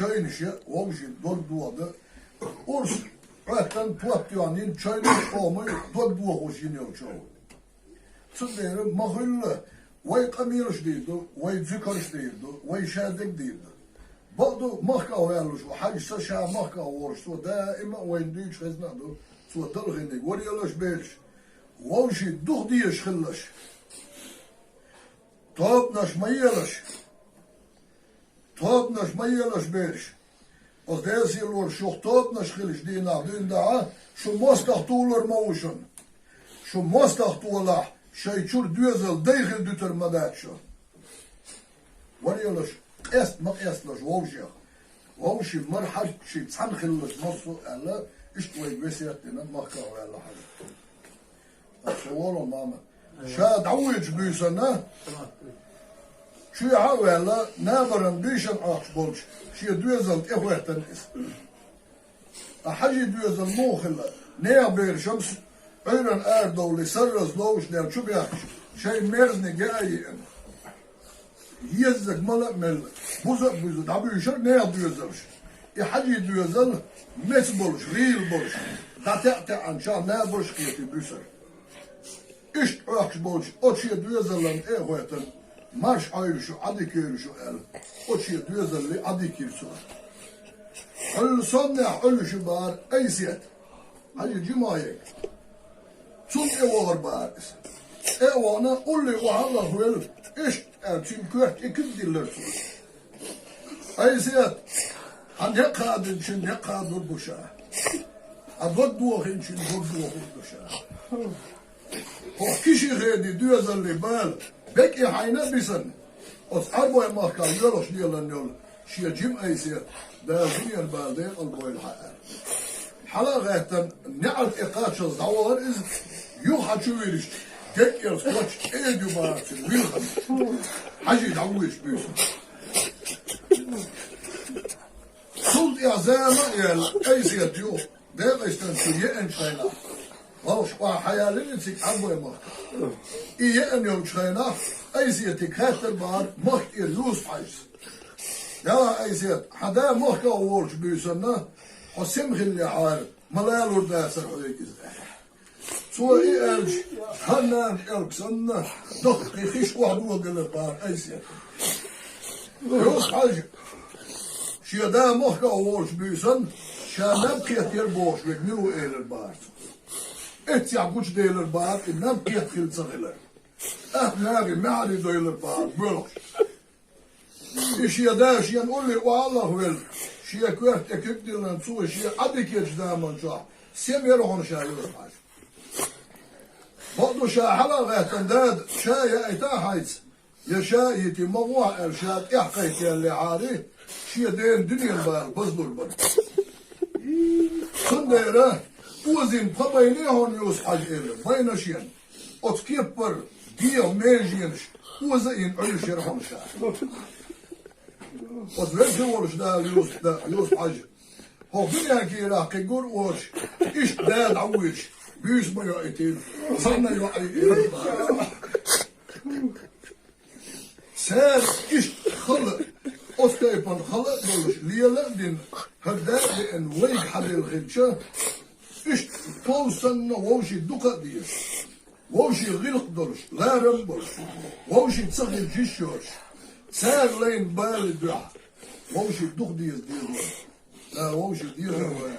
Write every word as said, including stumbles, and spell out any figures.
Чайнаш я вовшийн дог дохаду. Урс Ӏоттан, потта йоьхна йина чайнаш, къоман дог дохош йина йолчо. Цудухьа ма хуьлда, вай къамелаш дийр ду, вай зуькарш дийр ду, вай шадерг дийр ду. Бакъду, махках ваьллаш ва Хьажа, са ша махках волуш, цо даима а вайна дуьйцуш хезна а ду, цо далхийнарг варелаш бераш, вовшийн дукха дезаш хилалаш. Тобанаш ма елаш. Тобанаш ма елаш бераш. Оцу Делан сийлалло шух тобанаш хилча дийнахь дуьйна дахьа, шу мостагӀа толур ма ву шуна. Шу мостагӀа толахь, шайн чуьра доьзал дай хир дуьтур ма дац шу. Варелаш, къеста ма къесталаш вовшех. Вовшийн мара Хьажа шиъ цхьаьна хилалаш массо а аьлла, иштта вайга весет а дина махках ваьлла Хьажа. Аса волу, мама. Ша дӀавоьдуш буьйсанна, чоьхьа а ваьлла, набаран бийшина Ӏохкуш болчу шен доьзална тӀехӀоьттина иза. Ткъа Хьажин доьзал муха хилла? Нехан бераш-м Ӏуьйранна арадовлий, сарралц ловзуш нел чу баьхкича, шайн мерзаниг яа а еана. Еззиг мала а мелла, буза а буьзна дӀабуьйшура нехан доьзалш. И Хьажин доьзал меца болуш, гӀийла болуш, дӀатаьӀа-таьӀанчохь набарш а кхетий буьсура. Иштта Ӏохкуш болчу оцу шен доьзална тӀе а хӀоьттина, марша Ӏойла шу, Ӏадика йойла шу аьлла, оцу шен доьзалле Ӏадика йира цо. Хьуьлла соннехь Ӏуьллуш ю бахара Айсет. Хьажин жима ерг. Цунна тӀе вахара бахара иза. ТӀе а вахана, улле охьа а лахвелла, иштта аьлла, цуьнан коьрта тӀе куьг диллира цо. Айсет, хьан некъ хадийначун некъ хадор ду ша. Хьан дог дохийначун дог дохор ду ша. ХӀокху Киши-Хедин доьзаллин бала бекӀе хьайна а бисина, оцу Ӏарбойн махкахь йоьлхуш лелийна йолу шен жима Айсет, Дала дуьненан бала декъал бойла хьан аьлла. Хьала а гӀаьттина, неӀарна тӀе кхаччалц дӀавахара иза, юха хьан чу вирзича, деккъелц коччу кӀеда ю бахара цуьнан вилхана. Хьажи дӀавоьдуш буьйсанна. Цул тӀаьхьа зама а яьлла, Айсет юха декъаштан чу еанчу хенахь, вовшах охьа хьаяллина цига Ӏарбойн махкахь. И еана йолчу хенахь Айсетига хаьттира бахара махка тӀера Юсуп-Хьаьжас: «Делахь, Айсет, хьан да махках волуш буьйсанна, хьо сема хиллехьара, ма лалур дацара хьоьга иза», — аьлла. Цо и аьлча, хӀара нана кӀелг санна, доккха хиш охьадогалира бахара Айсет. Юсуп-Хьаьжа, шен да махках волуш буьйсанна, ша наб кхеттера бохуш верг мила ву элира бахара цо. Эццехь гучуделира бахара и наб кхетта хилла ца хилар. ТӀаккха нахе маьхьарий дойлира бахара боьлхуш. И шен да шена улле охьа а лахвелла, шен коьрта тӀе куьг диллина цо шен Ӏадикечу заманчохь сема яра хьуна ша, Юсуп-Хьаьжа. Бакъду, ша хьала а гӀаьттина, дада, ша яийта а хьайца, я ша а йитий ма гӀо хьо аьлла, ша тӀаьхьакхайкхаяллехьара, шен дена дуьненан бала базлур бара. Цундела озийна пхи байна а хьуна, Юсуп-Хьаьжа, элира, байна шена. Оцу кеппара дегӀан меженаш оза а йина Ӏуьллуш яра хьуна ша. Оцу веза волуш Дала, Юсуп-, да, Юсуп-Хьаьжа, хӀокху дуьнен кийрахь кхин гур а воцуш, иштта да дӀавоьдуш, буьйса ма йоуьйтийла, цхьанна йоӀ а йиира. Цара иштта хала, оцу тайпана хала а долуш, лела а дина, хӀара да а деана, вайга хьаделла хилча, иштта тов санна вовшийн дукха а деза. Вовшийн гӀиллакх долуш, ларам а болуш, вовшийн ца хилча йиш йоцуш, цара лайна балин дуьхьа вовшийн дукха деза деза вай. Да, вовшийн деза вай.